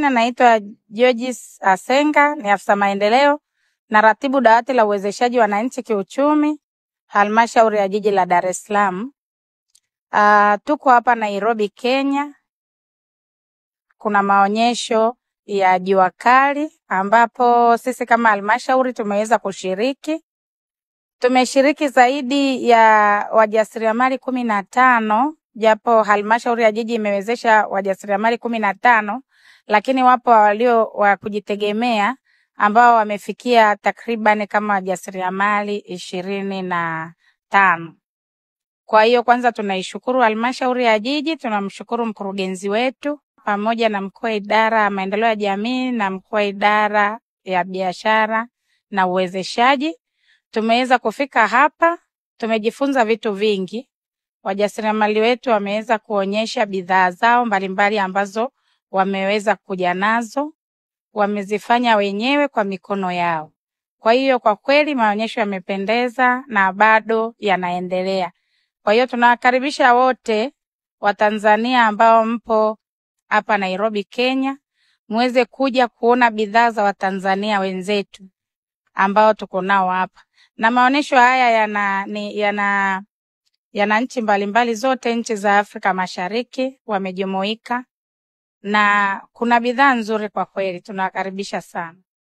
majina naitwa Georges Asenga, ni afisa maendeleo na ratibu dawati la uwezeshaji wananchi kiuchumi halmashauri ya jiji la Dar es Salaam. Tuko hapa Nairobi, Kenya. Kuna maonyesho ya jua kali ambapo sisi kama halmashauri tumeweza kushiriki. Tumeshiriki zaidi ya wajasiriamali 15, japo halmashauri ya jiji imewezesha wajasiriamali 15, lakini wapo walio wa kujitegemea ambao wamefikia takriban kama wajasiriamali 25. Kwa hiyo kwanza tunaishukuru halmashauri ya jiji, tunamshukuru mkurugenzi wetu pamoja na mkuu wa idara ya maendeleo ya jamii na mkuu wa idara ya biashara na uwezeshaji. Tumeweza kufika hapa, tumejifunza vitu vingi. Wajasiriamali wetu wameweza kuonyesha bidhaa zao mbalimbali ambazo wameweza kuja nazo, wamezifanya wenyewe kwa mikono yao. Kwa hiyo kwa kweli maonyesho yamependeza na bado yanaendelea. Kwa hiyo tunawakaribisha wote Watanzania ambao mpo hapa Nairobi, Kenya, muweze kuja kuona bidhaa za Watanzania wenzetu ambao tuko nao hapa. Na maonyesho haya yana nchi mbalimbali, zote nchi za Afrika Mashariki wamejumuika, na kuna bidhaa nzuri kwa kweli, tunawakaribisha sana.